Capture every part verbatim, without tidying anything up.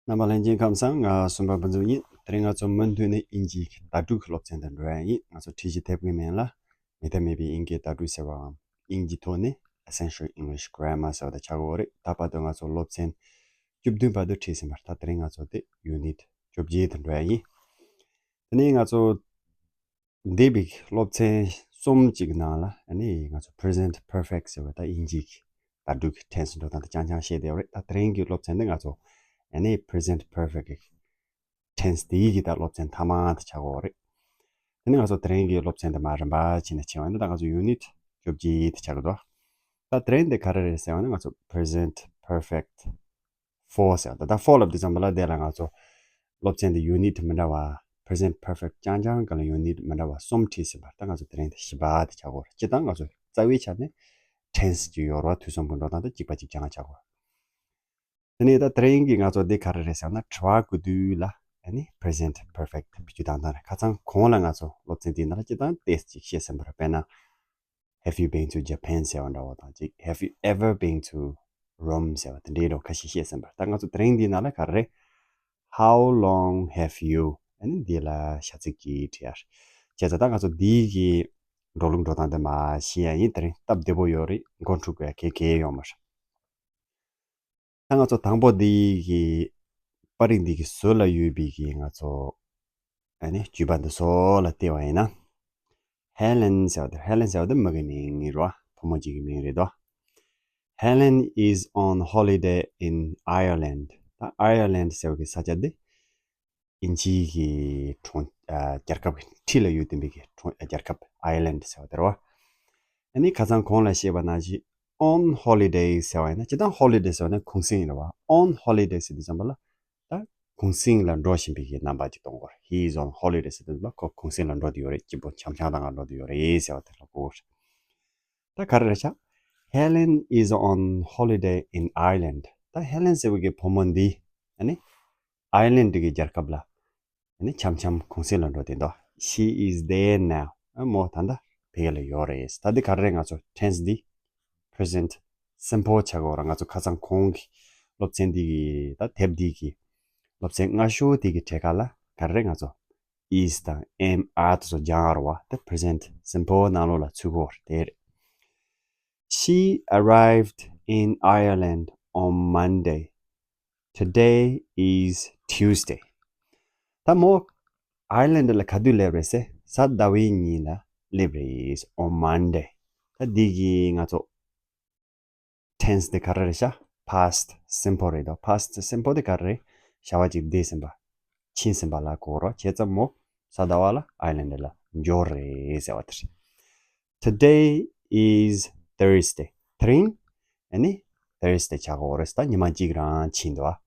རྣམ་པ་ལྷན་རྒྱས་ཁམས་བཟང་། ང་སུམ་པ་ཕུན་ཚོགས་ཡིན། དེ་རིང་ང་ཚོ་མུ་མཐུད་ནས་དབྱིན་ཇིའི་བརྡ་སྤྲོད་ཀྱི་སློབ་ཚན་དུ་འགྲོ་ཡ་ཡིན། ང་ཚོ་ཁྲིད་གཞི་ཐེབས་ཀྱི་མིང་ལ་མེད་ཐབས་མེད་པའི་དབྱིན་སྐད་བརྡ་སྤྲོད་ཟེར་བའམ་དབྱིན་ཇིའི་ཐོག་ནས་Essential English Grammar ཟེར་བ་དེ་ཆགས་ཀྱི་ཡོད་རེད། ད་བར་དུ་ང་ཚོ་སློབ་ཚན་བཅུ་བདུན་བར་དུ་ཁྲིད་ཟིན་པ་རེད། ད་དེ་རིང་ང་ཚོ་དེ་ཡུ་ནིཊ་བཅོ་བརྒྱད་དུ་འགྲོ་ཡ་ཡིན། དེ་ནས་ང་ཚོ་འདས་པའི་སློབ་ཚན་གསུམ་གཅིག་གི་ནང་ལ་ཨ་ནི་ང་ཚོ་Present Perfect ཟེར་བ་ད་དབྱིན་ཇིའི་བརྡ་སྤྲོད་ཀྱི་ཊེན་སི་འགྲོ་སྟངས་དེ་རྐྱང་རྐྱང་བཤད་བསྡད་ཡོད་རེད། ད་དེ་རིང་གི་སློབ་ཚན་འདི་ང་ཚོ་ཨ་ནི་Present Perfect གི་ཊེན་སི་དེའི་གི་ད་སློབ་ཚན་མཐའ་མ་དེ་ཆགས་ཀྱི་ཡོད་རེད། དེ་ནི་ང་ཚོ་དེ་རིང་གི་སློབ་ཚན་དེ་མར་རིམ་པ་བྱས་ནས་ཕྱིན་པ་ཡིན་ན། ད་ང་ཚོ་ཡུ་ནིཊ་བཅོ་བརྒྱད་དེ་ཆགས་ཀྱི་འདུག་ད་དེ་རིང་འདི་ག་རེ་རེད་ཟེར་བ་ན། ང་ཚོ་Present Perfect Four ཟེར་བ་ད། ད་Four ལབ་དུས་ཙམ་པ་ལ་དེ་ལ་ང་ཚོ་སློབ་ཚན་འདི་ཡུ་ནིཊ་མི་འདྲ་བ། Present Perfect རྐྱང་རྐྱང་ག་ལ་ཡུ་ནིཊ་མི་འདྲ་བ་གསུམ་ཁྲིད་ཟིན་པ་རེད། ད་ང་ཚོ་དེ་རིང་དེ་བཞི་པ་དེ་ཆགས་ཀྱི་ཡོད་རེད། སྤྱིར་བཏང་ང་ཚོ་རྩ་བའི་ཆ་ནས་ཊེན་སི་གཅིག་ཡོད་རེད་བ། དུས་གསུམ་གྱི་འགྲོ་སྟངས་དེ་གཅིག་པ་གཅིག་རྐྱང་ཆགས་ཀྱི་ཡོད་རེད། དེ་ནས་ད་དེ་རིང་གི་ང་ཚོ་འདི་ག་རེ་རེད་ཟེར་ན། དྲི་བ་བཀོད་དུས་ལ་ཨ་ནི་Present Perfect བེད་སྤྱོད་བཏང་སྟངས་རེད། ཁ་སང་གོང་ལ་ང་ཚོ་སློབ་ཚན་དེའི་ནང་ལ་སྤྱིར་བཏང་ཏོག་ཙམ་ཅིག་བཤད་ཟིན་པ་རེད། དཔེར་ན། Have you been to Japan ཟེར་བ་འདྲ་བོ་དང་ཅིག Have you ever been to Rome ཟེར་བ་དེ་འདྲའི་འདྲ་བོ་ཁ་ཤས་བཤད་ཟིན་པ་རེད། ད་ང་ཚོ་དེ་རིང་འདིའི་ནང་ལ་ག་རེ་རེད། How long have you ཨ་ནི་འདི་ལ་བྱ་ཚིག་ཅིག་བྲིས་ཡ་རེད། བྱས་ཙང་ད་ང་ཚོ་འདིའི་གི་འགྲོ་ལུགས་འགྲོ་སྟངས་དེ་མར་ཤེས་ཡ་ཡིན། དེ་རིང་སྟབས་བདེ་པོ་ཡོད་རེད། མགོ་འཁྲུག་དགོས་ཡ་གང་ཡང་ཡོད་མ་རེད། ད་ང་ཚོ་དང་པོ་འདི་གི་པར་རིས་འདི་གི་ཟུར་ལ་ཡོད་པའི་གི་ང་ཚོ་ཨ་ནི་བརྗོད་པ་འདི་ཚོ་ལ་བལྟས་པ་ཡིན་ན། Helen ཟེར་བ་དེ། Helen ཟེར་བ་དེ་མི་གི་མིང་རེད་བ། བུ་མོ་གཅིག་གི་མིང་རེད་དོ། Helen is on holiday in Ireland. ད་Ireland ཟེར་བ་གི་ས་ཆ་འདི་དབྱིན་ཇིའི་གི་གྲོང་ཨ་རྒྱལ་ཁབ་ཀྱི་འཁྲིས་ལ་ཡོད་བསྡད་པའི་གི་གྲོང་ཨ་རྒྱལ་ཁབ་Ireland ཟེར་བ་དེ་རེད་བ། ཨ་ནི་ཁ་སང་གོང་ལ་བཤད་པ་ནང་བཞིན་on holiday ཟེར་བ་ཡིན་ན། སྤྱིར་བཏང་holiday ཟེར་བ་ན་གུང་སེང་རེད་བ། On holiday ཟེར་དུས་ཙམ་པ་ལ་ད་གུང་སེང་ལ་འགྲོ་བཞིན་པའི་གི་རྣམ་པ་ཅིག་སྟོན་གྱི་ཡོད་རེད། He is on holiday ཟེར་དུས་ཙམ་པ་ཁོ་གུང་སེང་ལ་འགྲོ་བསྡད་ཡོད་རེད། སྐྱིད་པོ་འཆམ་འཆམ་གཏོང་ག་འགྲོ་བསྡད་ཡོད་རེད་ཟེར་བ་དེ་ལ་གོ་གི་ཡོད་རེད། ད་ག་རེ་རེད་ཤག Helen is on holiday in Ireland. ད་Helen ཟེར་བའི་གི་བུ་མོ་འདི་ཨ་ནི་Ireland གི་རྒྱལ་ཁབ་ལ་ཨ་ནི་འཆམ་འཆམ་གུང་སེང་ལ་འགྲོ་བསྡད་འདུག She is there now. ཨ་མོ་ད་ལྟ་ཕ་གི་ལ་ཡོད་རེད། ད་འདི་ག་རེ་རེད། ང་ཚོ་ཊེན་སི་འདི་Present Simple ཆགས་ཀྱི་ཡོད་རེད། ང་ཚོ་ཁ་སང་གོང་གི་སློབ་ཚན་འདི་གི་ད་དེབ་འདི་གི་སློབ་ཚན་སྔ་ཤོས་དེ་གི་གྲས་ཁ་ལ་ག་རེ་རེད། ང་ཚོ་is དང་am are དེ་ཚོ་སྦྱང་ཡ་རེད་བ། དེ་Present Simple ནང་ལོགས་ལ་ཚུད་ཀྱི་ཡོད་རེད། དེ་རེད། She arrived in Ireland on Monday. Today is Tuesday. ད་མོ་Ireland ལ་ག་དུས་སླེབས་རེད་ཟེར། གཟའ་ཟླ་བའི་ཉིན་ལ་སླེབས་རེད། On Monday. ད་འདི་གི་ང་ཚོ་ཊེན་སི་དེ་ག་རེ་རེད་ཤག Past Simple རེད་དོ། Past Simple དེ་ག་རེ་རེད། བྱ་བ་ཅིག་འདས་ཟིན་པ། ཕྱིན་ཟིན་པ་ལ་གོ་རོགས། བྱས་ཙང་མོ་གཟའ་ཟླ་བ་ལ་Ireland ལ་འབྱོར་རེད་ཟེར་བ་དེ་རེད། Today is Thursday. དེ་རིང་ཨ་ནི་Thursday ཆགས་ཀྱི་ཡོད་རེད། ད་ཉི་མ་གཅིག་རང་ཕྱིན་འདུག་ཨ།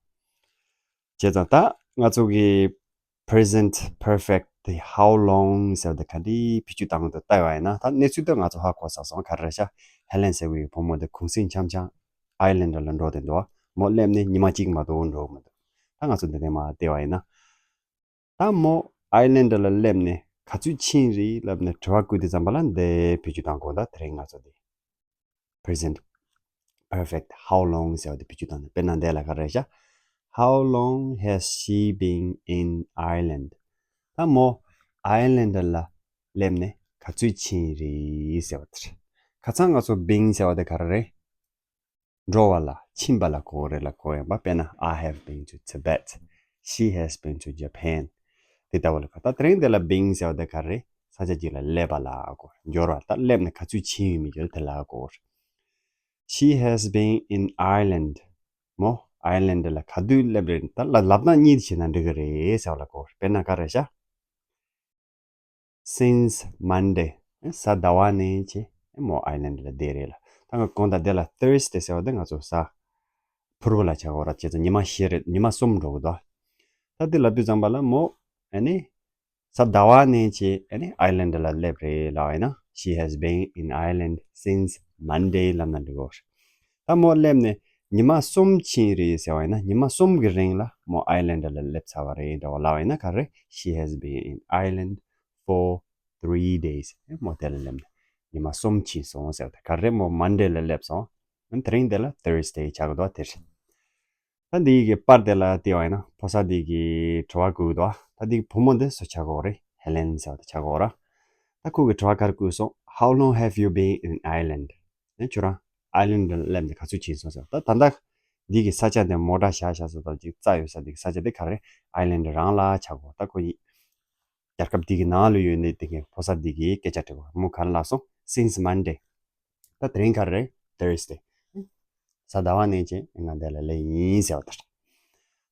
བྱས་ཙང་ད་ང་ཚོ་གི་Present Perfect དེ་How long ཟེར་བ་དེ་ག་འདྲའི་བེད་སྤྱོད་བཏང་འདུག་ལྟ་བ་ཡིན་ན། ད་གནས་ཚུལ་དེ་ང་ཚོ་ཧ་གོ་ཚར་སོང་། ག་རེ་རེད་ཤག Helen ཟེར་བའི་བུ་མོ་དེ་གུང་སེང་འཆམ་འཆམ་Ireland ལ་འགྲོ་བསྡད་འདུག་མོ་སླེབས་ནས་ཉི་མ་གཅིག་མ་གཏོགས་འགྲོ་གི་མི་འདུག་ད་ང་ཚོ་འདི་ནས་མར་བལྟས་པ་ཡིན་ན། ད་མོ་Ireland ལ་སླེབས་ནས་ག་ཚོད་ཕྱིན་རེད་ལབ་ནས་དྲི་བ་བཀོད་དུས་ཙམ་པ་ལ་འདི་བེད་སྤྱོད་བཏང་དགོས། ད་དེ་རིང་ང་ཚོ་འདི་Present Perfect How long ཟེར་བ་དེ་བེད་སྤྱོད་བཏང་ནས། དཔེར་ན་འདི་ལ་ག་རེ་རེད་ཤག How long has she been in Ireland? ད་མོ་Ireland ལ་སླེབས་ནས་ག་ཚོད་ཕྱིན་རེད་ཟེར་བ་དེ་རེད། ཁ་སང་ང་ཚོ་been ཟེར་བ་དེ་ག་རེ་རེད། འགྲོ་བ་ལ་ཕྱིན་པ་ལ་གོ་རེད་ལ་གོ་ཡིན་པ། དཔེར་ན། I have been to Tibet. She has been to Japan. དེ་ལྟ་བུ་ལ་གོ། ད་དེ་རིང་འདི་ལ་been ཟེར་བ་དེ་ག་རེ། ས་ཆ་གཅིག་ལ་སླེབས་པ་ལ་གོ། འབྱོར་བ། ད་སླེབས་ནས་ག་ཚོད་ཕྱིན་ཡོད་མེད་ཀྱི་དེ་ལ་གོ། She has been in Ireland. མོ་Ireland ལ་ག་དུས་སླེབས་རེད། ད་ལ་ལབ་སྟངས་གཉིས་བྱས་ན་འགྲིག་གི་རེད་ཟེར་བ་ལ་གོ། དཔེར་ན་ག་རེ་ཤག Since Monday. གཟའ་ཟླ་བ་ནས་བྱས་མོ་Ireland ལ་བསྡད་རེད་ལ། ད་ང་གོང་དང་དེ་ལ་Thursday ཟེར་བ་དེ་ང་ཚོ་གཟའ་ཕུར་བུ་ལ་ཆགས་ཀྱི་ཡོད་རེད། བྱས་ཙང་ཉི་མ་བཞི་རེད། ཉི་མ་གསུམ་འགྲོ་གི་འདུག་ད་དེ་ལབ་དུས་ཙམ་པ་ལ་མོ་ཨ་ནི་གཟའ་ཟླ་བ་ནས་བྱས་ཨ་ནི་Ireland ལ་སླེབས་རེད་ལབ་པ་ཡིན་ན། She has been in Ireland since Monday ལབ་ན་འགྲིག་གི་ཡོད་རེད། ད་མོ་སླེབས་ནས་ཉི་མ་གསུམ་ཕྱིན་རེད་ཟེར་བ་ཡིན་ན། ཉི་མ་གསུམ་གྱི་རིང་ལ་མོ་Ireland ལ་སླེབས་ཚར་བ་རེད་འདྲ་བོ་ལབ་པ་ཡིན་ན་ག་རེ། She has been in Ireland for three days. མོ་དེ་ལ་སླེབས་ནས་ཉི་མ་གསུམ་ཕྱིན་སོང་ཟེར་བ་དེ་ག་རེ། མོ་Monday ལ་སླེབས་སོང་། དེ་རིང་དེ་ལ་Thursday ཆགས་ཀྱི་འདུག་དེ་རེད། ད་འདི་གི་པར་དེ་ལ་བལྟས་པ་ཡིན་ན་ཕོ་གསར་འདི་གི་དྲི་བ་བཀོད་འདུག་ད་འདི་གི་བུ་མོ་འདི་སུ་ཆགས་ཀྱི་ཡོད་རེད། ཧེ་ལེན་ཟེར་བ་དེ་ཆགས་ཀྱི་ཡོད་རེད། ད་ཁོ་གི་དྲི་བ་ག་རེ་བཀོད་སོང་། How long have you been in Ireland? ཨེ་ཁྱོད་རང་ཨའི་ལན་ཌི་སླེབས་ནས་ག་ཚོད་ཕྱིན་སོང་ཟེར། ད་ད་ལྟ་འདི་གི་ས་ཆ་འདི་མོ་ཊ་བཞག་བཞག་ས་དང་ཅིག་རྩྭ་ཡོད་ས་འདི་གི་ས་ཆ་འདི་ག་རེ། ཨའི་ལན་ཌི་རང་ལ་ཆགས་ཀྱི་ཡོད། ད་ཁོ་ཡིན་རྒྱལ་ཁབ་འདི་གི་ནང་ལ་ཡོད་ནས་དེ་གི་ཕོ་གསར་འདི་གི་སྐད་ཆ་དྲི་བ་མོ་ག་རེ་ལབ་སོང་། Since Monday. ད་དེ་རིང་ག་རེ་རེད། Thursday. གཟའ་ཟླ་བ་ནས་བྱས་ང་འདི་ལ་སླེབས་ཡིན་ཟེར་བ་དེ་རེད།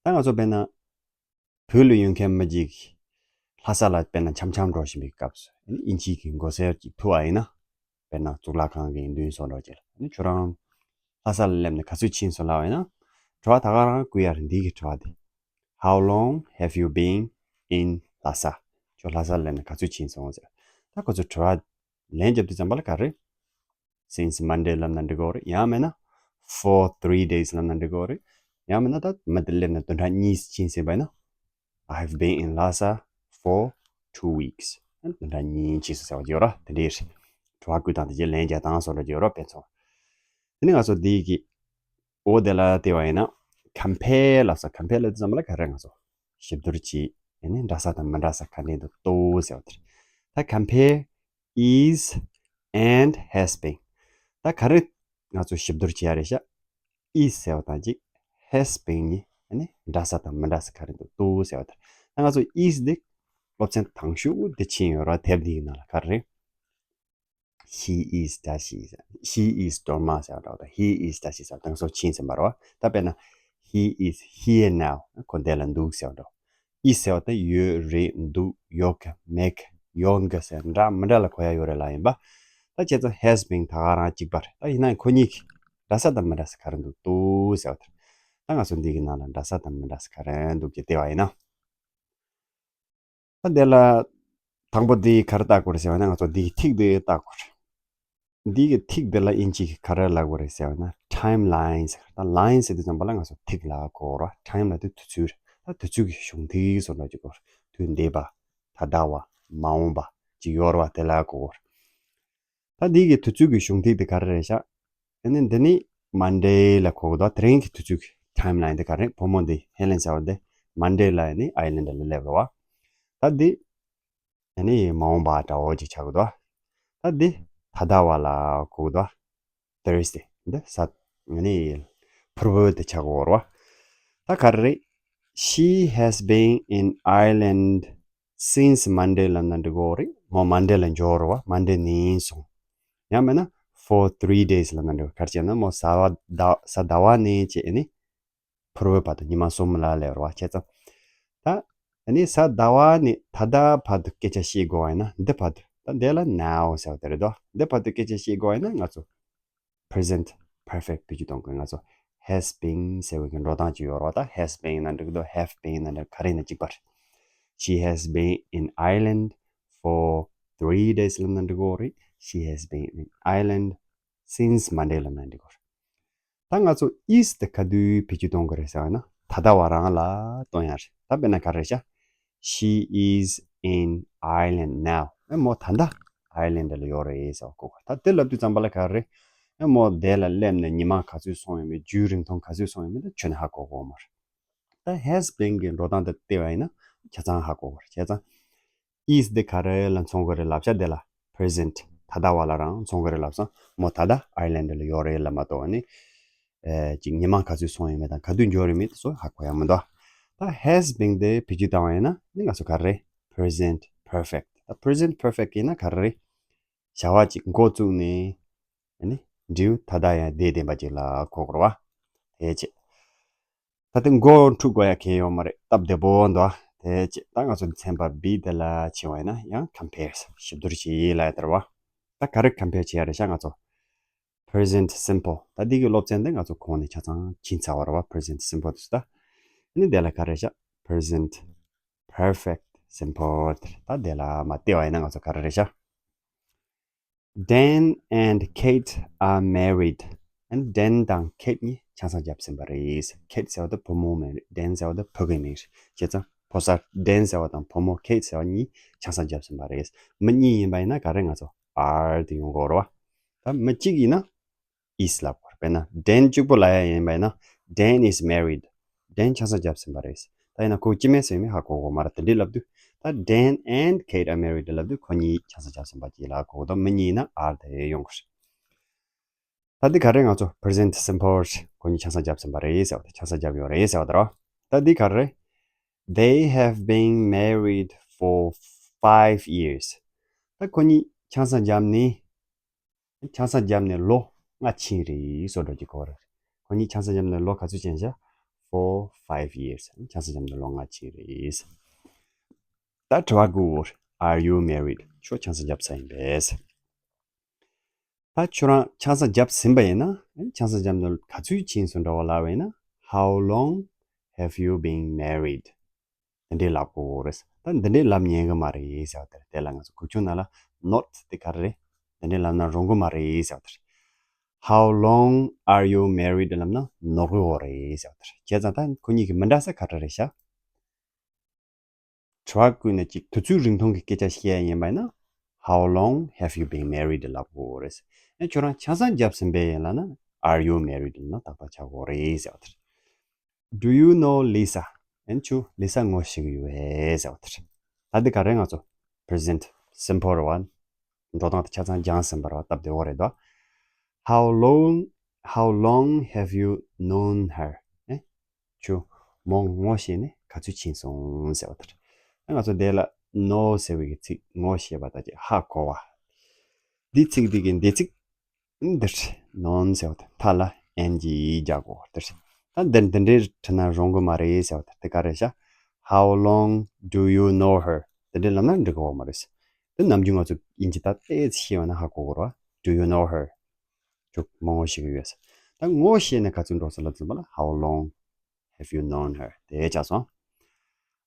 ད་ང་ཚོ་དཔེར་ན་བོད་ལ་ཡོད་མཁན་མི་གཅིག་ལྷ་ས་ལ་དཔེར་ན་འཆམ་འཆམ་འགྲོ་བཞིན་པའི་སྐབས་སུ་དབྱིན་ཇིའི་གི་མགོ་སེར་གཅིག་ཐུག་པ་ཡིན་ན། དཔེར་ན་གཙུག་ལག་ཁང་གི་མདུན་སོགས་འགྲོ་རྗེས་ལ་ཁྱོད་རང་ལྷ་ས་ལ་སླེབས་ནས་ག་ཚོད་ཕྱིན་སོང་ལབ་པ་ཡིན་ན། དྲི་བ་ད་ག་རང་བཀོད་ཡ་རེད། འདི་གི་དྲི་བ་དེ། How long have you been in Lhasa? ཁྱོད་ལྷ་ས་ལ་སླེབས་ནས་ག་ཚོད་ཕྱིན་སོང་ཟེར། ད་ཁོ་ཚོས་དྲི་བ་ལན་རྒྱབ་དུས་ཙམ་པ་ལ་ག་རེ། Since Monday ལབ་ན་འགྲིག་གི་རེད། ཡང་མིན་ན་for three days ལབ་ན་འགྲིག་གི་རེད། ཡང་མིན་ན་ད་མི་དེ་སླེབས་ནས་བདུན་ཕྲག་གཉིས་ཕྱིན་ཟིན་པ་ཡིན་ན། I have been in Lhasa for two weeks. བདུན་ཕྲག་གཉིས་ཕྱིན་སོང་ཟེར་བ་ཡོད་ར། དེ་འདྲའི་དྲི་བ་བཀོད་སྟངས་དེ་རྗེས་ལན་རྒྱག་སྟངས་སོགས་འདྲ་ཡོད་ར། དཔེ་མཚོན། དེ་ནས་ང་ཚོ་འདི་གི་འོ་དེ་ལ་བལྟས་པ་ཡིན་ན་compare ལབ་ས། compare ལབ་དུས་ཙམ་པ་ལ་ག་རེ། ང་ཚོ་ཞིབ་བསྡུར་བྱེད། ཡང་ན་འདྲ་ས་དང་མི་འདྲ་ས་ག་འདྲ་འདུག་ལྟོས་ཟེར་བ་དེ་རེད། ད་compare is and has been. ད་ག་རེ་ང་ཚོ་ཞིབ་བསྡུར་བྱེད་ཡ་རེད་ཤག is ཟེར་བ་དང་གཅིག has been གཉིས་ནི་འདྲ་ས་དང་མི་འདྲ་ས་ག་རེ་འདུག་ལྟོས་ཟེར་བ་དེ་རེད། ད་ང་ཚོ་is འདི་སློབ་ཚན་དང་ཤོས་དེ་ཕྱིན་ཡོད་ར། དེབ་འདིའི་ནང་ལ་ག་རེ། She is Tashi. She is སྒྲོལ་མ་ཟེར་བ་འདྲ་བ་དང་། He is Tashi ཟེར་བ་དང་སོགས་ཕྱིན་ཟིན་པ་རེད་བ། ད་དཔེར་ན་he is here now. ཁོ་འདི་ལ་འདུག་ཟེར་བ་འདྲ་བ། is ཟེར་བ་དེ་ཡོད་རེད། འདུག་ཡོད་གི་མེད་གི་ཡོད་གི་ཟེར་འདྲ་མི་འདྲ་ལ་གོ་ཡ་ཡོད་རེད་ལབ་ཡིན་པ། ད་བྱས་ཙང་has been ད་ག་རང་གཅིག་པ་རེད། ད་ཡིན་ན་ཁོ་གཉིས་ཀྱི་འདྲ་ས་དང་མི་འདྲ་ས་ག་རེ་འདུག་ལྟོས་ཟེར་བ་དེ་རེད། ད་ང་ཚོ་འདི་གི་ནང་ལ་འདྲ་ས་དང་མི་འདྲ་ས་ག་རེ་འདུག་ཅེས་བལྟས་པ་ཡིན་ན། ད་འདི་ལ་དང་པོ་འདི་ག་རེ་བལྟ་དགོས་རེད་ཟེར་བ་ན། ང་ཚོ་འདི་གི་ཐིག་འདི་བལྟ་དགོས་རེད། འདི་གི་ཐིག་འདི་ལ་དབྱིན་ཇི་གི་ག་རེ་ལབ་དགོས་རེད་ཟེར་བ་ན་ཊའིམ་ལའིན་ཟེར། ད་ལའིན་ཟེར་དུས་ཙམ་པ་ལ་ང་ཚོ་ཐིག་ལབ་གོ་ར། ཊའིམ་ལབ་དུས་དུས་ཚོད་རེད། ད་དུས་ཚོད་ཀྱི་གཞུང་ཐིག་སོགས་འདྲ་ཅིག་གོ། དུས་འདས་པ། ད་ལྟ་བ། མ་འོངས་པ་ཅིག་ཡོད་རེད་བ། དེ་ལབ་གོ་ར། ད་འདི་གི་དུས་ཚོད་ཀྱི་གཞུང་ཐིག་དེ་ག་རེ་རེད་ཤག་ཨ་ནི་འདི་ནི་མན་ཌེ་ལ་གོ་གི་འདུག་དེ་རིང་གི་དུས་ཚོད་ཀྱི་ཊའིམ་ལའིན་དེ་ག་རེ། བུ་མོ་འདི་ཧེ་ལེན་ཟེར་བ་འདི་མན་ཌེ་ལ་ཨ་ནི་ཨའི་ལན་ཌི་ལ་སླེབས་རེད་བ། ད་འདི་ཨ་ནི་མ་འོངས་པ་འདྲ་བོ་ཅིག་ཆགས་ཀྱི་འདུག་ད་འདི་ད་ལྟ་བ་ལ་གོ་གི་འདུག Thursday འདི་གཟའ་ཨ་ནི་ཕུར་བུ་དེ་ཆགས་ཀྱི་ཡོད་རེད་བ། ད་ག་རེ་རེད། She has been in Ireland since Monday ལབ་ན་འགྲིག་གི་རེད། མོ་མན་ཌེ་ལ་འབྱོར་བ། མན་ཌེ་ནས་སོང་། ཡང་མིན་ན་for three days ལབ་ན་འགྲིག་གི། ག་རེ་བྱས་ན་མོ་གཟའ་བ་ཟླ་གཟའ་ཟླ་བ་ནས་བྱས་ནས་ཕུར་བུ་བར་དུ་ཉི་མ་གསུམ་ལ་སླེབས་རེད་བ། བྱས་ཙང་ད་ཨ་ནི་གཟའ་ཟླ་བ་ནས་ད་ལྟ་བར་དུ་སྐད་ཆ་བཤད་དགོས་པ་ཡིན་ན་འདི་བར་དུ། ད་འདི་ལ་now ཟེར་བ་དེ་རེད་དོ། འདི་བར་དུ་སྐད་ཆ་བཤད་དགོས་པ་ཡིན་ན་ང་ཚོ་present perfect བེད་སྤྱོད་གཏོང་དགོས། ང་ཚོ་has been ཟེར་བའི་གི་འགྲོ་སྟངས་ཅིག་ཡོད་རེད་བ། ད་has been ན་འགྲིག་འདུག have been ན་འགྲིག་ག་རེ་ཡིན་ན་གཅིག་པ་རེད། She has been in Ireland for three days ལབ་ན་འགྲིག་གི་རེད། She has been in Ireland since Monday ལབ་ན་འགྲིག་གི་རེད། ད་ང་ཚོ་is དེ་ག་དུས་བེད་སྤྱོད་གཏོང་དགོས་རེད་ཟེར་བ་ན་ད་ལྟ་བ་རང་ལ་གཏོང་ཡ་རེད། ད་དཔེར་ན་ག་རེ་ཤག She is in Ireland now. ཨེ་མོ་ད་ལྟ་ཨའི་ལན་ཌི་ལ་ཡོད་རེད་ཟེར་བ་གོ་དགོས། ད་དེ་ལབ་དུས་ཙམ་པ་ལ་ག་རེ། ཨེ་མོ་དེ་ལ་སླེབས་ནས་ཉི་མ་ག་ཚོད་སོང་ཡོད་མེད། རྒྱུན་རིང་ཐུང་ག་ཚོད་སོང་ཡོད་མེད་ད་ཁྱོན་ནས་ཧ་གོ་གོ་མ་རེད། ད་has been གི་འགྲོ་སྟངས་དེ་བལྟས་པ་ཡིན་ན་ཆ་ཚང་ཧ་གོ་གོ་རེད། བྱས་ཙང་is དེ་ག་རེ་ལ་མཚོན་གི་རེད་ལབ་ཤག་དེ་ལ་present ད་ལྟ་བ་ལ་རང་མཚོན་གི་རེད་ལབ་སོང་། མོ་ད་ལྟ་ཨའི་ལན་ཌི་ལ་ཡོད་རེད་ལབ་མ་གཏོགས་ཨ་ནི། ཨེ་ཅིག་ཉི་མ་ག་ཚོད་སོང་ཡོད་མེད་དང་ག་དུས་འབྱོར་ཡོད་མེད་དེ་ཚོ་ཧ་གོ་ཡ་མི་འདུག་ད་has been དེ་བེད་སྤྱོད་བཏང་བ་ཡིན་ན་ནི་ང་ཚོ་ག་རེ་རེད། present perfect. ད་present perfect ཡིན་ན་ག་རེ་རེད། བྱ་བ་ཅིག་འགོ་བཙུགས་ནས་ཨ་ནི་འབྲས་བུ་ད་ལྟ་ཡང་བསྡད་བསྡད་པ་ཅིག་ལ་གོ་དགོས་རེད་བ། དེ་བྱས། ད་དེ་འགོ་འཁྲུག་དགོས་ཡ་གང་ཡོད་མ་རེད། སྟབས་བདེ་པོ་འདུག་དེ་བྱས་ད་ང་ཚོ་ཚན་པ་བི་དེ་ལ་ཕྱིན་པ་ཡིན་ན་ཡང་compare ཞིབ་བསྡུར་བྱེད་ལབ་ཡ་དེ་རེད་བ། ད་ག་རེ་compare བྱེད་ཡ་རེད་ཤག་ང་ཚོ་present simple ད་འདི་གི་སློབ་ཚན་འདི་ང་ཚོ་གོང་ནས་ཆ་ཚང་ཕྱིན་ཚར་བ་རེད་བ། present simple དེ་ཚོ། ད་ཨ་ནི་དེ་ལ་ག་རེ་ཤག present perfect simple དེ་རེད། ད་དེ་ལ་མར་བལྟས་པ་ཡིན་ན་ང་ཚོ་ག་རེ་རེད་ཤག Dan and Kate are married. ཨ་ནི་Dan དང་Kate གཉིས་ཆང་ས་བརྒྱབ་ཟིན་པ་རེད། Kate ཟེར་བ་དེ་བུ་མོའི་མིང་རེད། Dan ཟེར་བ་དེ་ཕྲུ་གུའི་མིང་རེད། བྱས་ཙང་ཕོ་གསར་Dan ཟེར་བ་དང་བུ་མོ་Kate ཟེར་བ་གཉིས་ཆང་ས་བརྒྱབ་ཟིན་པ་རེད། མི་གཉིས་ཡིན་པ་ཡིན་ན་ག་རེ་ང་ཚོ་are དེ་ཡོང་གི་རེད་བ། ད་མི་གཅིག་ཡིན་ན་is ལབ་དགོས་རེད། དཔེར་ན་Dan གཅིག་པོ་ལབ་ཡ་ཡིན་པ་ཡིན་ན། Dan is married. ཌན་ཆང་ས་བརྒྱབ་ཟིན་པ་རེད། ད་ཡིན་ན་ཁོ་སྐྱེ་དམན་སུ་ཡིན་མིན་ཧ་གོ་གོ་མ་རེད། དེ་འདྲའི་ལབ་དུས་ད་Dan and Kate are married ལབ་དུས་ཁོ་གཉིས་ཆང་ས་བརྒྱབ་ཟིན་པ་ཅིག་ལ་གོ་གོ། ད་མི་གཉིས་ཡིན་ན་are དེ་ཡོང་གི་རེད། ད་འདི་ག་རེ། ང་ཚོ་present simple ཁོ་གཉིས་ཆང་ས་བརྒྱབ་ཟིན་པ་རེད་ཟེར་བ་དེ། ཆང་ས་བརྒྱབ་ཡོད་རེད་ཟེར་བ་དེ་རོ། ད་འདི་ག་རེ། They have been married for five years. ད་ཁོ་གཉིས་ཆང་ས་བརྒྱབ་ནས། ཆང་ས་བརྒྱབ་ནས་ལོ་ལྔ་ཕྱིན་རེད་སོ་འགྲོ་གི་གོ་རེད། ཁོ་གཉིས་ཆང་ས་བརྒྱབ་ནས་ལོ་ག་ཚོད་ཕྱིན་ཤག Four, five years. ཆང་ས་བརྒྱབ་ནས་ལོ་ལྔ་ཕྱིན་རེད། ད་དྲི་བ་དགུ། Are you married? ཁྱོད་ཆང་ས་བརྒྱབ་ཚར་ཡིན་པས། ད་ཁྱོད་རང་ཆང་ས་བརྒྱབ་ཟིན་པ་ཡིན་ན། ཆང་ས་བརྒྱབ་ནས་ག་ཚོད་ཕྱིན་སོང་འདྲ་བ་ལབ་པ་ཡིན་ན། How long have you been married? དེ་འདྲའི་ལབ་དགོས་རེད། ད་འདི་འདྲའི་ལབ་ཉན་གི་མ་རེད་ཟེར་བ་དེ་རེད། དེ་ལ་ང་ཚོ་གུག་ཆུང་ནང་ལ་not དེ་ག་རེ་རེད། དེ་འདྲའི་ལབ་ན་རུང་གི་མ་རེད་ཟེར་བ་དེ་རེད། How long are you married? ལབ་ན་ནོར་གི་ཡོད་རེད་ཟེར་བ་དེ་རེད། བྱས་ཙང་ད་ཁོ་གཉིས་ཀྱི་མི་འདྲ་ས་ག་རེ་རེད་ཤག་དྲི་བ་བཀོད་ནས་ཅིག་དུས་ཚོད་རིང་ཐུང་གི་སྐད་ཆ་བཤད་ཡ་ཡིན་པ་ཡིན་ན། How long have you been married? ལབ་དགོས་རེད། ཨེ་ཁྱོད་རང་ཆང་ས་བརྒྱབ་ཟིན་པས་ལབ་ན། Are you married? ལབ་ན་ཏག་ཏག་ཆགས་དགོས་རེད་ཟེར་བ་དེ་རེད། Do you know Lisa? ཨེ་ཁྱོད་ལི་ས་ངོ་ཤེས་ཀྱི་ཡོད་པས་ཟེར་བ་དེ་རེད། ད་འདི་ག་རེ། ང་ཚོ་present simple རེད་བ། འགྲོ་སྟངས་དེ་ཆ་ཚང་སྦྱངས་ཟིན་པ་རེད་བ། སྟབས་བདེ་བོ་རེད་དོ། How long, how long have you known her? ཨེ་ཁྱོད་མོ་ངོ་ཤེས་ནས་ག་ཚོད་ཕྱིན་སོང་ཟེར་བ་དེ་རེད། ཨ་ང་ཚོ་འདི་ལ་know ཟེར་བའི་གི་ཚིག་ངོ་ཤེས་པ་དང་ཅིག་ཧ་གོ་བ། འདི་ཚིག་འདི་གི་འདི་ཚིག་འདིར་known ཟེར་བ་དེ་མཐའ་ལ་ing རྒྱག་དགོས་དེ་རེད། ད་འདིར་འདི་འདྲའི་བྲིས་ན་རུང་གི་མ་རེད་ཟེར་བ་དེ་དེ་ག་རེད་ཤག How long do you know her? དེ་འདྲའི་ལབ་ན་འགྲིག་གི་མ་རེད། དེ་ནམ་རྒྱུན་ང་ཚོ་དབྱིན་ཇི་ད་ཏོག་ཙམ་ཤེས་པ་ན་ཧ་གོ་གི་རེད་བ། Do you know her? ཁྱོད་མོ་ངོ་ཤེས་ཀྱི་ཡོད་ཟེར། ད་ངོ་ཤེས་ནས་ག་ཚོད་འགྲོ་སོང་ལབ་ཙམ་པ་ལ། How long have you known her? དེ་ཆགས་སོང་།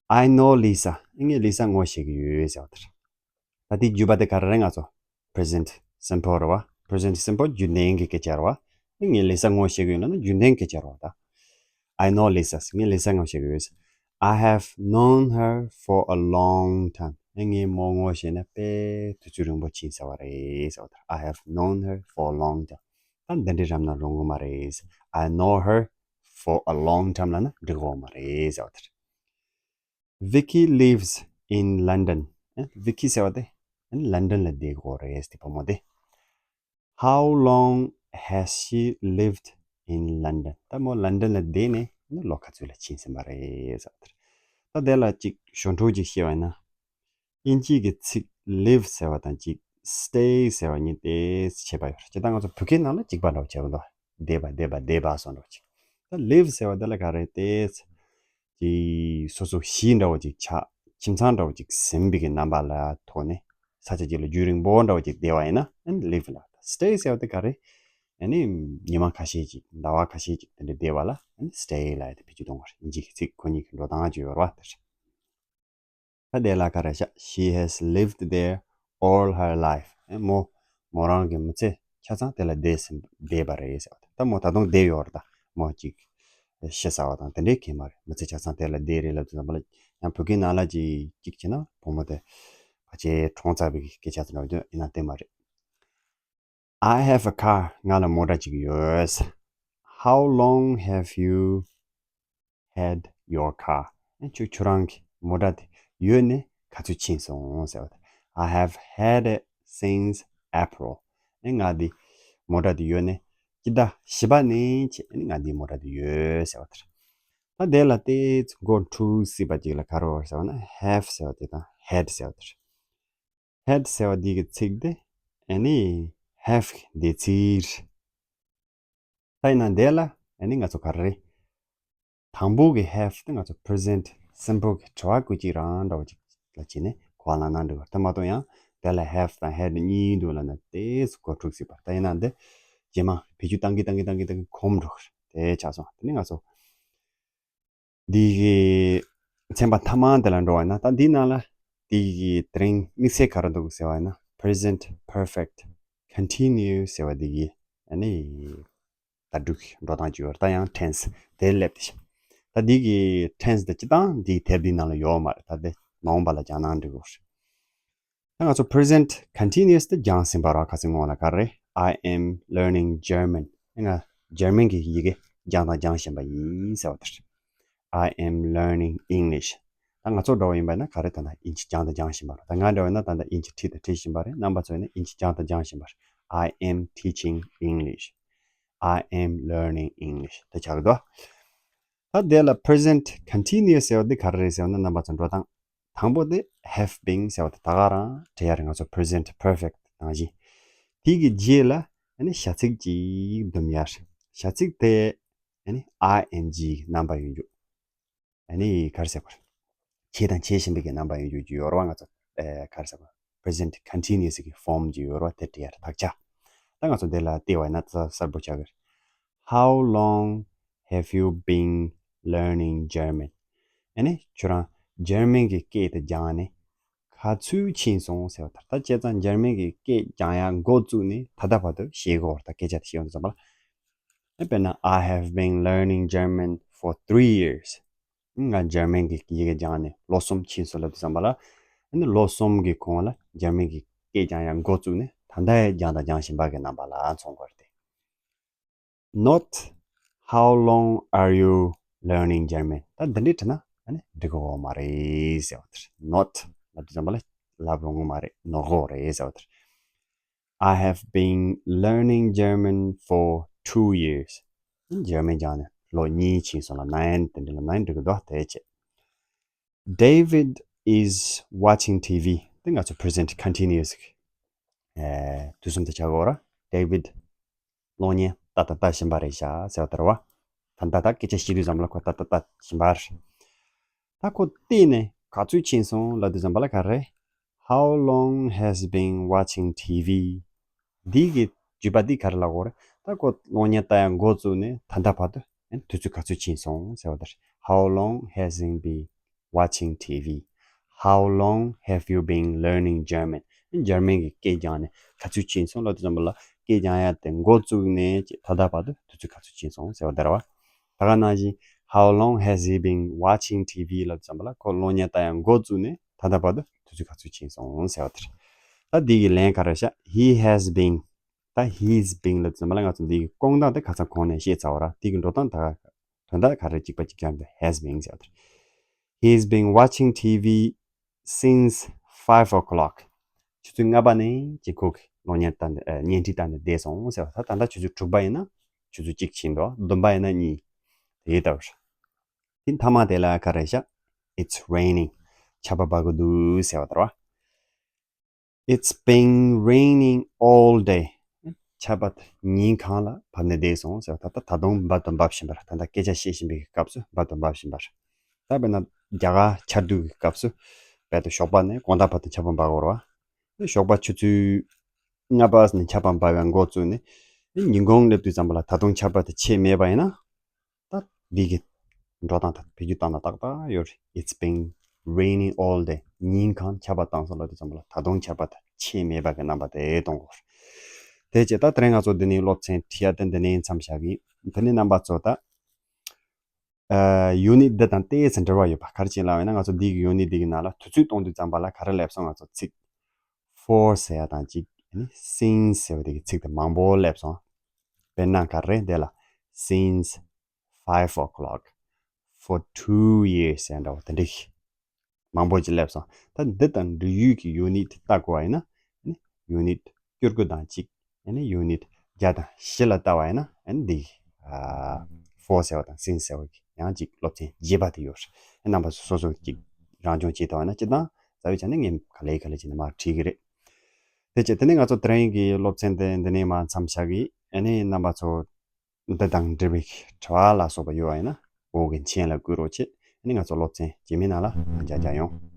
I know Lisa. ངས་ལི་ས་ངོ་ཤེས་ཀྱི་ཡོད་ཟེར་བ་དེ་རེད། ད་དེའི་བརྗོད་པ་དེ་ག་རེ་རེད། ང་ཚོ་present simple རེད་བ། Present simple རྒྱུན་ལྡན་གྱི་སྐད་ཆ་རེད་བ། ངས་ལི་ས་ངོ་ཤེས་ཀྱི་ཡོད་ལབ་ན་རྒྱུན་ལྡན་སྐད་ཆ་རེད་བ་ད། I know Lisa. ངས་ལི་ས་ངོ་ཤེས་ཀྱི་ཡོད། I have known her for a long time. ངས་མོ་ངོ་ཤེས་ནས་དཔེ་དུས་ཚོད་རིང་པོ་ཕྱིན་ཚར་བ་རེད་ཟེར་བ་དེ། I have known her for a long time. ད་འདི་འདྲའི་རབ་ན་རུང་གི་མ་རེད། I know her for a long time ལབ་ན་འགྲིག་གི་མ་རེད་ཟེར་བ་དེ་རེད། Vicky lives in London. ཨེ་Vicky ཟེར་བ་དེ་ཨེ་London ལ་བསྡད་ཀྱི་ཡོད་རེད། དེ་བུ་མོ་དེ། How long has she lived in London? ད་མོ་London ལ་བསྡད་ནས་ནི་ལོ་ག་ཚོད་ལ་ཕྱིན་ཟིན་པ་རེད་ཟེར་བ་དེ་རེད། ད་དེ་ལ་ཅིག་ཞོར་འཕྲོ་ཅིག་བཤད་པ་ཡིན་ན། དབྱིན་ཇིའི་གི་ཚིག་live ཟེར་བ་དང་ཅིག་stay ཟེར་བ་གཉིས་ཏོག་ཙམ་ཁྱད་པར་ཡོད་རེད། སྤྱིར་བཏང་ང་ཚོ་བོད་སྐད་ནང་ལ་གཅིག་པ་འདྲ་བོ་བྱས་པ་འདུག་བསྡད་པ་བསྡད་པ་བསྡད་པ་སོགས་འདྲ་བོ་ཅིག་ད་live ཟེར་བ་དེ་ལ་ག་རེ་ཏོག་ཙམ་ཅིག་སོ་སོ་གཞིས་འདྲ་བོ་ཅིག་ཆགས། ཁྱིམ་ཚང་འདྲ་བོ་ཅིག་ཟིན་པའི་གི་རྣམ་པ་ལ་ཐོག་ནས་ས་ཆ་ཅིག་ལ་རྒྱུན་རིང་པོ་འདྲ་བོ་ཅིག་བསྡད་པ་ཡིན་ན་ཨ་ནི་live ལ། Stay ཟེར་བ་དེ་ག་རེ། ཨ་ནི་ཉི་མ་ཁ་ཤས་ཅིག་ཟླ་བ་ཁ་ཤས་ཅིག་དེ་འདྲ་བསྡད་པ་ལ་ཨ་ནི་stay ལབ་ཡ་དེ་བེད་སྤྱོད་གཏོང་བ་རེད། དབྱིན་ཇིའི་གི་ཚིག་ཁོ་གཉིས་ཀྱི་འགྲོ་སྟངས་ཅིག་ཡོད་རེད་བ། དེ་རེད། ད་དེ་ལ་ག་རེ་བཞག She has lived there all her life. ཨེ་མོ་མོ་རང་གི་མི་ཚེ་ཆ་ཚང་དེ་ལ་བསྡད་ཟིན་བསྡད་པ་རེད་ཟེར་བ་དེ། ད་མོ་ད་དུང་བསྡད་ཡོད་རེད། ད་མོ་ཅིག་ཤི་ཚར་བ་དང་དེ་འདྲའི་གང་ཡང་མ་རེད། མི་ཚེ་ཆ་ཚང་དེ་ལ་བསྡད་རེད་ལབ་དུས་ཙམ་པ་ལ། ཡང་བོད་སྐད་ནང་ལ་ཅིག་ཅིག་བྱས་ན་བུ་མོ་དེ་ཕལ་ཆེར་གྲོངས་ཚར་བའི་སྐད་ཆ་དེ་འདྲ་ཡོད་ཡིན་ན་དེ་མ་རེད། I have a car. ང་ལ་མོ་ཊ་ཅིག་ཡོད། How long have you had your car? ཨེ་ཁྱོད་ཁྱོད་རང་གི་མོ་ཊ་དེ་ཡོད་ནས་ག་ཚོད་ཕྱིན་སོང་ཟེར་བ་དེ། I have had it since April. ཨེ་ང་འདི་མོ་ཊ་དེ་ཡོད་ནས་སྤྱི་ཟླ་བཞི་པ་ནས་བྱས་ཨེ་ང་འདི་མོ་ཊ་དེ་ཡོད་ཟེར་བ་དེ་རེད། ད་དེ་ལ་ཏོག་ཙམ་མགོ་འཁྲུག་སྲིད་པ་ཅིག་ལ་ག་རེ་ཡོད་ཟེར་བ་ན་have ཟེར་བ་དེ་དང་had ཟེར་བ་དེ་རེད། Had ཟེར་བ་འདི་གི་ཚིག་དེ་ཨ་ནི་have གི་འདས་ཚིག་རེད། ད་ཡིན་ན་འདི་ལ་ཨ་ནི་ང་ཚོ་ག་རེ་རེད། དང་པོ་གི་have དེ་ང་ཚོ་present simple གི་དྲི་བ་བཀོད་ཅིག་རང་འདྲ་བོ་ཅིག་ལ་བྱས་ནས་གོ་བ་བླངས་ན་འགྲིག་གི་རེད། དེ་མ་གཏོགས་ཡང་དེ་ལ་have དང་had གཉིས་འདུག་ལབ་ན་ཏོག་ཙམ་མགོ་འཁྲུག་སྲིད་པ། ད་ཡིན་ན་འདི་རྗེས་མ་བེད་སྤྱོད་བཏང་གི་བཏང་གི་བཏང་གི་བཏང་གི་གོམས་འགྲོ་གི་རེད། དེ་ཆགས་སོང་། དེ་ནི་ང་ཚོ་འདི་གི་ཚན་པ་མཐའ་མ་འདི་ལ་འགྲོ་བ་ཡིན་ན། ད་འདིའི་ནང་ལ་འདི་གི་དེ་རིང་དམིགས་བསལ་ག་རེ་འདུག་ཟེར་བ་ཡིན་ན། Present perfect continuous ཟེར་བ་འདི་གི་ཨ་ནི་བརྡ་སྤྲོད་ཀྱི་འགྲོ་སྟངས་ཅིག་ཡོད་རེད། ད་ཡང་tense དེ་སླེབས་ཏེ་ཤག་ད་འདི་གི་tense དེ་སྤྱིར་བཏང་འདིའི་དེབ་འདིའི་ནང་ལ་ཡོད་མ་རེད། ད་དེ་མ་འོངས་པ་ལ་སྦྱང་གནང་འགྲིག་གི་རེད། ད་ང་ཚོ་present continuous དེ་སྦྱངས་ཟིན་པ་རེད། ཁ་སང་སྔོན་ལ་ག་རེ། I am learning German. ང་German གི་ཡི་གེ་སྦྱང་དང་སྦྱང་བཞིན་པ་ཡིན་ཟེར་བ་དེ་རེད། I am learning English. ད་ང་ཚོ་འདྲ་བོ་ཡིན་པ་ན་ག་རེ་ད་ལྟ་དབྱིན་ཇི་སྦྱང་དང་སྦྱང་བཞིན་པ་རེད། ད་ང་འདྲ་བོ་ཡིན་ན་ད་ལྟ་དབྱིན་ཇི་ཁྲིད་དང་ཁྲིད་བཞིན་པ་རེད། རྣམ་པ་ཚོ་ཡིན་ན་དབྱིན་ཇི་སྦྱང་དང་སྦྱང་བཞིན་པ་རེད། I am teaching English. I am learning English. དེ་ཆགས་འདུག་ད་དེ་ལ་present continuous ཟེར་བ་འདི་ག་རེ་རེད་ཟེར་བ་ན་རྣམ་པ་ཚོ་འགྲོ་སྟངས། དང་པོ་དེ་have been ཟེར་བ་དེ་ད་ག་རང་བྲིས་ཡ་རེད། ང་ཚོ་present perfect ནང་བཞིན། དེ་གི་རྗེས་ལ་ཨ་ནི་བྱ་ཚིག་ཅིག་བསྡོམས་ཡ་རེད། བྱ་ཚིག་དེ་ཨ་ནི་ing གི་རྣམ་པ་ཡོད་རྒྱུ། ཨ་ནི་ག་རེ་ཟེར་དགོས་རེད། བྱས་དང་བྱེད་བཞིན་པའི་གི་རྣམ་པ་ཡོད་རྒྱུ་ཅིག་ཡོད་རེད་བ། ང་ཚོ་ཨེ་ག་རེ་ཟེར་དགོས་རེད། present continuous གི་form ཅིག་ཡོད་རེད་བ། དེ་བྲིས་ཡ་རེད། དག་ཆ། ད་ང་ཚོ་འདི་ལ་བལྟས་པ་ཡིན་ན་ད་གསལ་པོ་ཆགས་ཀྱི་རེད། How long have you been learning German? ཨ་ནི་ཁྱོད་རང་འཇར་མན་གྱི་སྐད་དེ་སྦྱངས་ནས་ག་ཚོད་ཕྱིན་སོང་ཟེར་བ་དང་། ད་བྱས་ཙང་འཇར་མན་གྱི་སྐད་སྦྱང་ཡ་འགོ་བཙུགས་ནས་ད་ལྟ་བར་དུ་ཤེས་དགོས་རེད། ད་སྐད་ཆ་དེ་བཤད་ཡོང་དུས་ཙམ་པ་ལ། ཨ་དཔེར་ན། I have been learning German for three years. ང་འཇར་མན་གྱི་ཡི་གེ་སྦྱངས་ནས་ལོ་གསུམ་ཕྱིན་སོང་ལབ་དུས་ཙམ་པ་ལ། ཨ་ནི་ལོ་གསུམ་གྱི་གོང་ལ་འཇར་མན་གྱི་སྐད་སྦྱང་ཡ་འགོ་བཙུགས་ནས་ད་ལྟ་ཡང་སྦྱང་དང་སྦྱང་བཞིན་པ་གི་རྣམ་པ་ལ་མཚོན་དགོས་རེད་དེ། Not how long are you learning German? ད་འདི་འདྲའི་དྲི་ན་ཨ་ནི་འགྲིག་གི་ཡོད་མ་རེད་ཟེར་བ་དེ་རེད། Not ལབ་དུས་ཙམ་པ་ལ་ལབ་རུང་གི་མ་རེད། ནོར་གི་རེད་ཟེར་བ་དེ་རེད། I have been learning German for two years. འཇར་མན་སྦྱངས་ནས་ལོ་གཉིས་ཕྱིན་སོང་ལབ་ན་ཡང་དེ་འདྲ་ལབ་ན་ཡང་འགྲིག་གི་འདུག་དེ་བྱས། David is watching T V. དེ་ང་ཚོ་present continuous གི་ཨེ་དུས་གསུམ་དུ་བྱ་དགོས་ར། David གློག་བརྙན་ལྟ་ད་ལྟ་བཞིན་པ་རེད་ཤག་ཟེར་བ་དེ་རེད་བ། ད་ལྟ་ད་སྐད་ཆ་བཤད་དུས་ཙམ་པ་ལ་ཁོ་ལྟ་ད་ལྟ་བཞིན་པ་རེད། ད་ཁོ་བལྟས་ནས་ག་ཚོད་ཕྱིན་སོང་ལབ་དུས་ཙམ་པ་ལ་ག་རེ། How long has been watching T V? འདི་གི་བརྗོད་པ་འདི་ག་རེ་ལབ་དགོས་རེད། ད་ཁོ་གློག་བརྙན་ལྟ་ཡ་འགོ་བཙུགས་ནས་ད་ལྟ་བར་དུ་ཨ་དུས་ཚོད་ག་ཚོད་ཕྱིན་སོང་ཟེར་བ་དེ་རེད། How long has he been watching T V? How long have you been learning German? འཇར་མན་གྱི་སྐད་སྦྱངས་ནས་ག་ཚོད་ཕྱིན་སོང་ལབ་དུས་ཙམ་པ་ལ། སྐད་སྦྱང་ཡ་དེ་འགོ་བཙུགས་ནས་ད་ལྟ་བར་དུ་དུས་ཚོད་ག་ཚོད་ཕྱིན་སོང་ཟེར་བ་དེ་རེད་བ། ད་ག་ནང་བཞིན། How long has he been watching T V? ལབ་དུས་ཙམ་པ་ལ་ཁོ་གློག་བརྙན་ལྟ་ཡ་འགོ་བཙུགས་ནས་ད་ལྟ་བར་དུ་དུས་ཚོད་ག་ཚོད་ཕྱིན་སོང་ཟེར་བ་དེ་རེད། ད་འདི་གི་ལན་ག་རེ་ཤག He has been. ད་he's been ལབ་དུས་ཙམ་པ་ལ་ང་ཚོ་འདི་གི་སྐོང་སྟངས་དེ་ཁ་སང་གོང་ནས་བཤད་ཚར་བ་ར། འདི་གི་འགྲོ་སྟངས་ད་དོན་དག་ག་རེ་གཅིག་པ་གཅིག་རྐྱང་དེ་has been ཟེར་བ་དེ་རེད། He's been watching T V since five o'clock. ཆུ་ཚོད་ལྔ་པ་ནས་ཅིག་ཁོ་གི་གློག་བརྙན་ལྟ་འདི་ཨ་བརྙན་འཕྲིན་ལྟ་འདི་བསྡད་སོང་ཟེར་བ། ད་ད་ལྟ་ཆུ་ཚོད་དྲུག་པ་ཡིན་ན་ཆུ་ཚོད་གཅིག་ཕྱིན་འདུག་བདུན་པ་ཡིན་ན་གཉིས། དེ་ལྟ་བུར། དེ་མཐའ་མ་དེ་ལ་ག་རེ་ཤག It's raining. ཆར་པ་འབབ་གི་འདུག་ཟེར་བ་དེ་རེད་བ། It's been raining all day. ཆར་པ་ཉིན་གང་ལ་བབས་ནས་བསྡད་སོང་ཟེར་བ། ད་ལྟ་ད་དུང་འབབ་དང་འབབ་བཞིན་པ་རེད། ད་ལྟ་སྐད་ཆ་བཤད་བཞིན་པའི་སྐབས་སུ་འབབ་དང་འབབ་བཞིན་པ་རེད། ད་དཔེར་ན་རྒྱ་གར་ཆར་དུས་ཀྱི་སྐབས་སུ་དཔེར་ན་ཞོགས་པ་ནས་དགོང་དག་བར་དུ་ཆར་པ་འབབ་དགོས་རེད་བ། ཞོགས་པ་ཆུ་ཚོད་ལྔ་པ་ནས་ཆར་པ་འབབ་ཡ་འགོ་བཙུགས་ནས་ཉིན་གུང་སླེབས་དུས་ཙམ་པ་ལ་ད་དུང་ཆར་པ་དེ་ཆད་མེད་པ་ཡིན་ན། ད་འདི་གི་འགྲོ་སྟངས་དང་བེད་སྤྱོད་བཏང་ན་ཏག་ཏག་ཡོད་རེད། It's been raining all day. ཉིན་གང་ཆར་པ་བཏང་སོང་ལབ་དུས་ཙམ་པ་ལ་ད་དུང་ཆར་པ་དེ་ཆད་མེད་པ་གི་རྣམ་པ་དེ་གཏོང་དགོས་རེད། དེ་བྱས་ད་དེ་རིང་ང་ཚོ་འདི་ནས་སློབ་ཚན་ཁྲིད་ཡ་དེ་འདི་ནས་མཚམས་བཞག་གི། དེ་ནས་རྣམ་པ་ཚོ་ད་ཨ་ཡུ་ནིཊ་འདི་དང་ཏོག་ཙམ་འབྲེལ་བ་ཡོད་པ། ག་རེ་བྱས་ལབ་ཡིན་ན་ང་ཚོ་འདི་གི་ཡུ་ནིཊ་འདི་གི་ནང་ལ་དུས་ཚོད་གཏོང་དུས་ཙམ་པ་ལ་ག་རེ་སླེབས་སོང་། ང་ཚོ་ཚིག for ཟེར་ཡ་དང་གཅིག་ཨ་ནི་since ཟེར་བ་དེ་གི་ཚིག་དེ་མང་པོ་སླེབས་སོང་། དཔེར་ན་ག་རེ་འདི་ལ་since five o'clock for two years ཟེར་འདྲ་བོ་དེ་འདྲ་ཞིག་མང་པོ་ཅིག་སླེབས་སོང་། ད་འདི་དང་འབྲེལ་ཡོད་ཀྱི་ཡུ་ནིཊ་ལྟ་དགོས་པ་ཡིན་ན། ཨ་ནི་ཡུ་ནིཊ་བཅུ་དགུ་དང་གཅིག་ཨ་ནི་ཡུ་ནིཊ་བརྒྱ་དང་བཞི་ལ་ལྟ་བ་ཡིན་ན། ཨ་ནི་འདི་ཨ་for ཟེར་བ་དང་since ཟེར་བ་གི་ཡང་ཅིག་སློབ་ཚན་རྒྱས་པ་དེ་ཡོད་རེད། ཨ་རྣམ་པ་སོ་སོ་ཅིག་རང་སྦྱོང་བྱེད་ཐུབ་པ་ཡིན་ན། སྤྱིར་བཏང་རྩ་བའི་ཆ་ནས་ངས་ག་ལེ་ག་ལེ་བྱས་ནས་མར་ཁྲིད་ཀྱི་རེད། དེ་བྱས་དེ་ནས་ང་ཚོ་དེ་རིང་གི་སློབ་ཚན་དེ་འདི་ནས་མར་མཚམས་བཞག་གི། ཨ་ནི་རྣམ་པ་ཚོ་འདི་དང་འབྲེལ་བའི་དྲི་བ་ལ་སོགས་པ་ཡོད་པ་ཡིན་ན་འོག་གི་མཆན་ལ་བསྐུར་རོགས་བྱེད། ཨ་ནི་ང་ཚོ་སློབ་ཚན་རྗེས་མའི་ནང་ལ་མཇལ་མཇལ་ཡོང་།